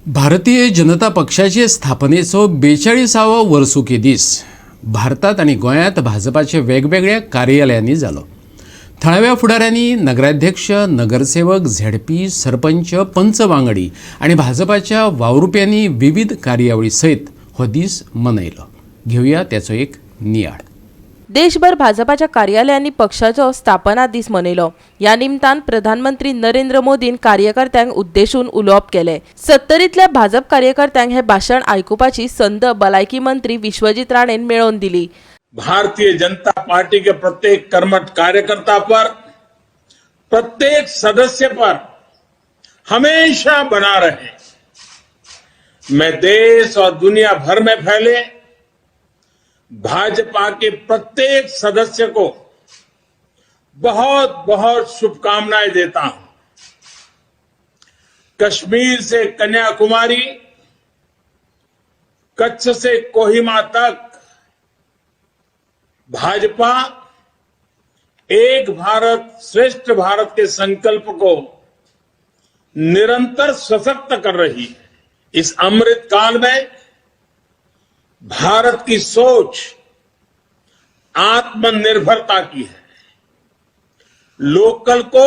भारतीय जनता पक्षाचे स्थापनेचो 42वो वर्सुकी दीस भारतात आनी गोंयांत भाजपाचे वेगवेगळ्या कार्यालयांनी जालो. थळाव्या फुडाऱ्यांनी नगराध्यक्ष, नगरसेवक, झेडपी, सरपंच, पंच वांगडी आनी भाजपाच्या वावुरप्यांनी विविध कार्यावळी सयत हो दीस मनयलो. घेवया त्याचो एक नियाळ. देशभर भाजपाच्या कार्यालयांनी पक्षाचो स्थापना दीस मनयलो. ह्या निमतान प्रधानमंत्री नरेंद्र मोदीन कार्यकर्त्यांक उद्देशून उलोवप केलें. सत्तरींतल्या भाजप कार्यकर्त्यांक हें भाशण आयकुपाची संद भलायकी मंत्री विश्वजीत राणेन मेळोवन दिली. भारतीय जनता पार्टी के प्रत्येक कर्मठ कार्यकर्ता पर, प्रत्येक सदस्य पर हमेशा बना रहे। मैं देश और दुनिया भर में फैले भाजपा के प्रत्येक सदस्य को बहुत बहुत शुभकामनाएं देता हूं। कश्मीर से कन्याकुमारी, कच्छ से कोहिमा तक भाजपा एक भारत श्रेष्ठ भारत के संकल्प को निरंतर सशक्त कर रही है। इस अमृत काल में भारत की सोच आत्मनिर्भरता की है, लोकल को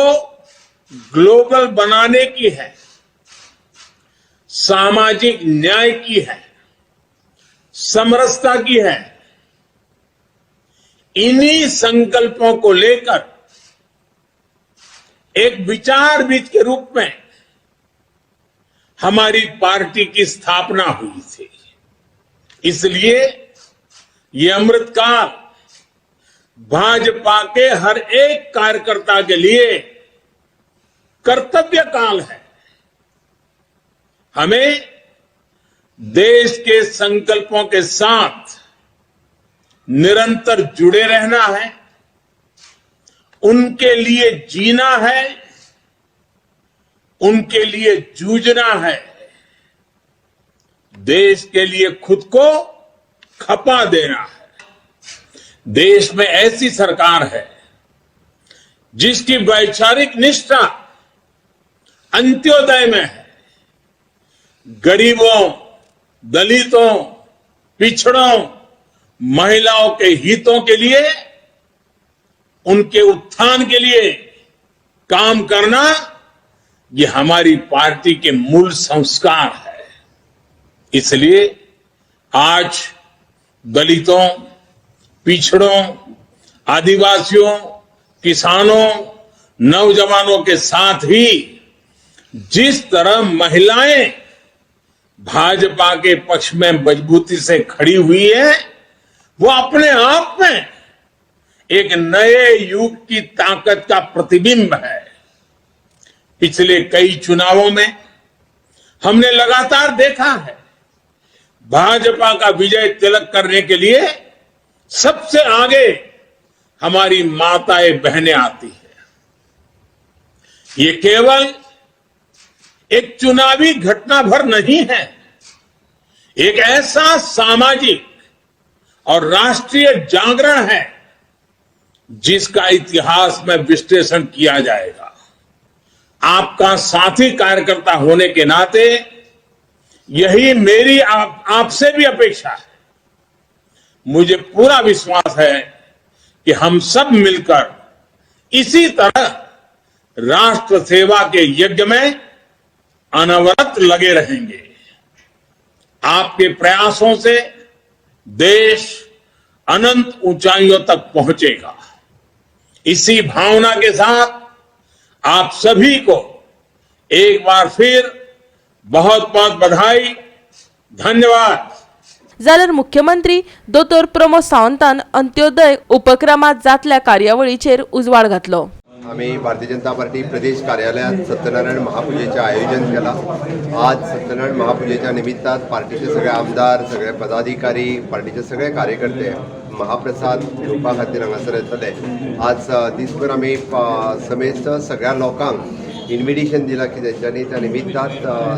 ग्लोबल बनाने की है, सामाजिक न्याय की है, समरसता की है। इन्हीं संकल्पों को लेकर एक विचार बीज के रूप में हमारी पार्टी की स्थापना हुई थी। इसलिए ये अमृत काल भाजपा के हर एक कार्यकर्ता के लिए कर्तव्य काल है। हमें देश के संकल्पों के साथ निरंतर जुड़े रहना है, उनके लिए जीना है, उनके लिए जूझना है, देश के लिए खुद को खपा देना है। देश में ऐसी सरकार है जिसकी वैचारिक निष्ठा अंत्योदय में है। गरीबों, दलितों, पिछड़ों, महिलाओं के हितों के लिए, उनके उत्थान के लिए काम करना, ये हमारी पार्टी के मूल संस्कार है। इसलिए आज दलितों, पिछड़ों, आदिवासियों, किसानों, नौजवानों के साथ ही जिस तरह महिलाएं भाजपा के पक्ष में मजबूती से खड़ी हुई है, वो अपने आप में एक नए युग की ताकत का प्रतिबिंब है। पिछले कई चुनावों में हमने लगातार देखा है, भाजपा का विजय तिलक करने के लिए सबसे आगे हमारी माताएं, बहनें आती है। ये केवल एक चुनावी घटना भर नहीं है, एक ऐसा सामाजिक और राष्ट्रीय जागरण है जिसका इतिहास में विश्लेषण किया जाएगा। आपका साथी कार्यकर्ता होने के नाते यही मेरी आपसे भी अपेक्षा है। मुझे पूरा विश्वास है कि हम सब मिलकर इसी तरह राष्ट्र सेवा के यज्ञ में अनवरत लगे रहेंगे। आपके प्रयासों से देश अनंत ऊंचाइयों तक पहुंचेगा। इसी भावना के साथ आप सभी को एक बार फिर बहुत बहुत बधाई। धन्यवाद। जाल्यार मुख्यमंत्री दोतोर प्रमोद सावंतान अंत्योदय उपक्रमात जातल्या कार्यावळीचेर उजवाड घातलो. आम्ही भारतीय जनता पार्टी प्रदेश कार्यालयात सत्यनारायण महापूजेचें आयोजन केलां. आज सत्यनारायण महापूजेच्या निमित्तान पार्टीचे सगळे आमदार, सगळे पदाधिकारी, पार्टीचे सगळे कार्यकर्ते महाप्रसाद घेवपा खातीर हांगासर येतले. आज दीसभर आमी समेस्त सगळ्या लोकांक इन्विटेशन दिलां की तेंच्यांनी त्या निमित्तान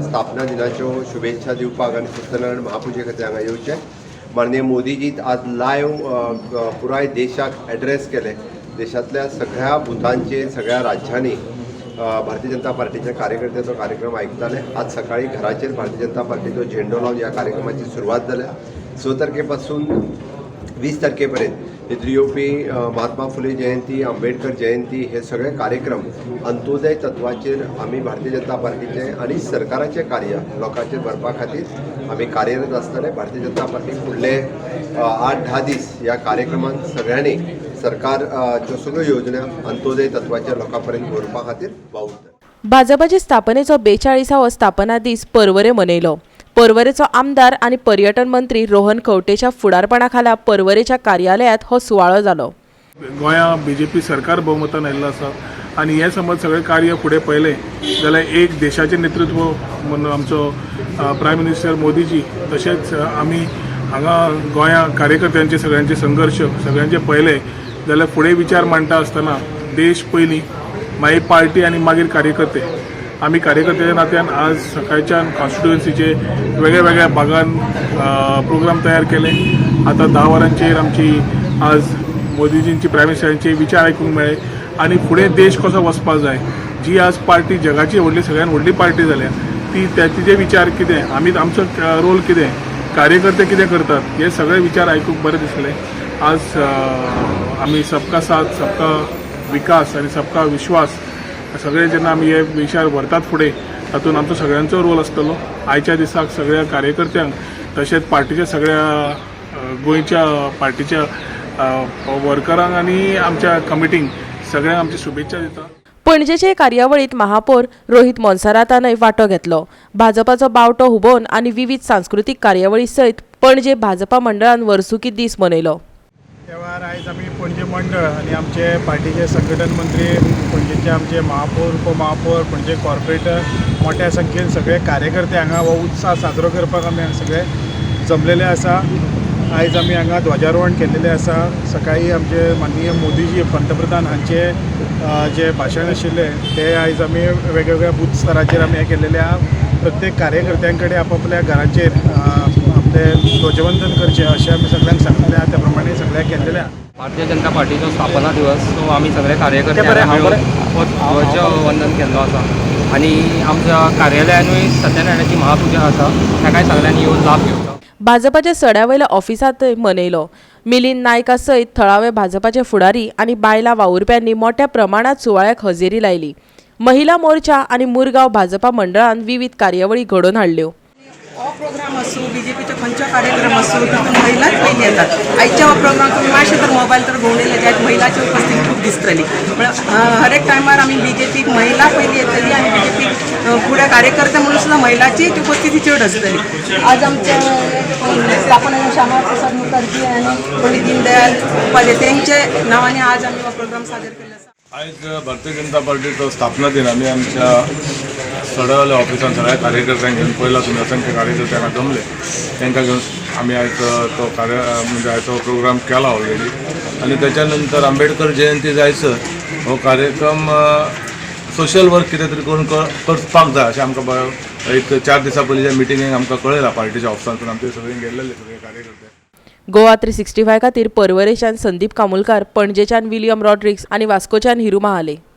स्थापना दिनाच्यो शुभेच्छा दिवपाक आनी सत्यनारायण महापुजे खातीर हांगा येवचें. माननीय मोदीजी आज लायव्ह पुराय देशाक एड्रेस केले. देशांतल्या सगळ्या बुथांचेर, सगळ्या राज्यांनी भारतीय जनता पार्टीच्या कार्यकर्त्याचो कार्यक्रम आयकताले. आज सकाळी घराचेर भारतीय जनता पार्टीचो झेंडो लावन ह्या कार्यक्रमाची सुरवात जाल्या. 6 तारखे पासून 20 तारखे पर्यंत हितून येवपी महात्मा फुले जयंती, आंबेडकर जयंती हे सगळे कार्यक्रम अंत्योदय तत्वाचेर आमी भारतीय जनता पार्टीचे आनी सरकाराचें कार्य लोकांचेर व्हरपा खातीर आमी कार्यरत आसतले. भारतीय जनता पार्टी फुडले 8-10 दीस ह्या कार्यक्रमांत सगळ्यांनी सरकार च्यो सगळ्यो योजना अंत्योदय तत्वाचेर लोकां पर्यंत व्हरपा खातीर वावुरतले. भाजपाचे स्थापनेचो 42वो स्थापना दीस पर्वरे मनयलो. पर्वरेचो आमदार आनी पर्यटन मंत्री रोहन खंवटेच्या फुडारपणा खाला पर्वरेच्या कार्यालयांत हो सुवाळो जालो. गोंया बीजेपी सरकार बहुमतान आयिल्लो आसा आनी हें समज सगळें कार्य फुडें पळयलें जाल्यार एक देशाचें नेतृत्व म्हणून आमचो प्रायम मिनिस्टर मोदीजी, तशेंच आमी हांगा गोंया कार्यकर्त्यांचे सगळ्यांचे संघर्श सगळ्यांचे पळयले जाल्यार फुडें विचार मांडटा आसतना देश पयलीं, मागीर पार्टी आनी मागीर कार्यकर्ते. आमी कार्यकर्त्याच्या नात्यान आज सकाळच्यान कॉन्स्टिट्युएन्सीचे वेगळ्या वेगळ्या भागान प्रोग्राम तयार केले. आतां 10 वरांचेर आमची आज मोदीजींची, प्रायम मिनिस्टरांचे विचार आयकूंक मेळ्ळे आनी फुडें देश कसो वचपाक जाय, जी आज पार्टी जगाची व्हडली, सगळ्यात व्हडली पार्टी जाल्या, ती तिचे विचार कितें, आमी आमचो रोल कितें, कार्यकर्ते कितें करतात, हे सगळे विचार आयकूंक बरें दिसले. आज आमी सबका साथ, सबका विकास आनी सबका विश्वास सगळे जेन्ना आमी हे विचार व्हरतात फुडें, तातूंत आमचो सगळ्यांचो रोल आसतलो. आयच्या दिसाक सगळ्या कार्यकर्त्यांक तशेंच पार्टीच्या सगळ्या गोंयच्या पार्टीच्या वर्करांक आनी आमच्या कमिटींक सगळ्यांक आमची शुभेच्छा दिता. पणजेचे कार्यावळीत महापौर रोहित मोन्सेरातानय वांटो घेतलो. भाजपाचो बावटो हुबोवन आनी विविध सांस्कृतीक कार्यावळी सयत पणजे भाजपा मंडळान वर्सुकी दीस मनयलो. त्या वेळार आयज आमी पणजे मंडळ आनी आमचे पार्टीचे संघटन मंत्री, पणजेचे आमचे महापौर, उपमहापौर, पणजे कॉर्पोरेटर, मोठ्या संख्येन सगळे कार्यकर्ते हांगा हो उत्साह साजरो करपाक आमी हांगा सगळे जमलेले आसा. आयज आमी हांगा ध्वजारोहण केल्लेलें आसा. सकाळी आमचे माननीय मोदीजी पंतप्रधान हांचे जे भाशण आशिल्लें तें आयज आमी वेगवेगळ्या बूथ स्तराचेर आमी हें केल्लेलें आहा. प्रत्येक कार्यकर्त्यां कडेन आपापल्या घराचेर आपलें ध्वजवंदन करचें अशें आमी सगळ्यांक सांगलेलें आहा. त्या प्रमाणे सगळ्यांक केल्लेलें आहा. भारतीय जनता पार्टीचो स्थापना दिवस, सो आमी सगळे कार्यकर्ते हांगा मेळून हो ध्वजवंदन केल्लो आसा आनी आमच्या कार्यालयानूय सत्यनारायणाची महापुजा आसा, ताकाय सगळ्यांनी येवन लाभ घेवचो. भाजपाच्या सड्यावयल्या ऑफिसांतय मनयलो. मिलिंद नायका सयत थळावे भाजपाचे फुडारी आनी बायलां वावुरप्यांनी मोठ्या प्रमाणात सुवाळ्याक हजेरी लायली. महिला मोर्चा आनी मुरगांव भाजपा मंडळान विविध कार्यावळी घडोवन हाडल्यो. हो प्रोग्राम आसूं, बीजेपीचो खंयचो कार्यक्रम आसूं, तितून महिलाच पयलीं येतात. आयच्या हो प्रोग्राम तुमी मातशें तर मोबायल तर भोंवडयले जायत महिलाची उपस्थिती खूब दिसतली. म्हळ्यार हर एक टायमार आमी बीजेपीक महिला पयलीं येतली आनी बीजेपीक फुडें कार्यकर्ते म्हणून सुद्दां महिलाचीच उपस्थिती चड आसतली. आज आमच्या स्थापना श्यामा प्रसाद मुखर्जी आनी पंडित दीनदयाल उपाध्याय तेंचे नांवांनी आज आमी हो प्रोग्राम सादर केल्लो आसा. आयज भारतीय जनता पार्टीचो स्थापना दिन आमी आमच्या सडवल्या ऑफिसान सगळ्या कार्यकर्त्यांक घेवन पळयला तुमी, असंख्य कार्यकर्ते हांगा जमले. तांकां घेवन आमी आयज तो कार्य म्हणजे आयचो प्रोग्राम केला ऑलरेडी आनी त्याच्या नंतर आंबेडकर जयंती जायसर हो कार्यक्रम सोशल वर्क कितें तरी करून करपाक जाय अशें आमकां एक 4 दिसां पयलींच्या मिटिंगेक आमकां कळयलां. पार्टीच्या ऑफिसांतसून आमचे सगळे गेल्लेले सगळे कार्यकर्ते. गोवा 365 खातीर पर्वरेच्यान संदीप कामुलकार, पणजेच्यान विलियम रॉड्रिक्स आनी वास्कोच्यान हिरू महाले.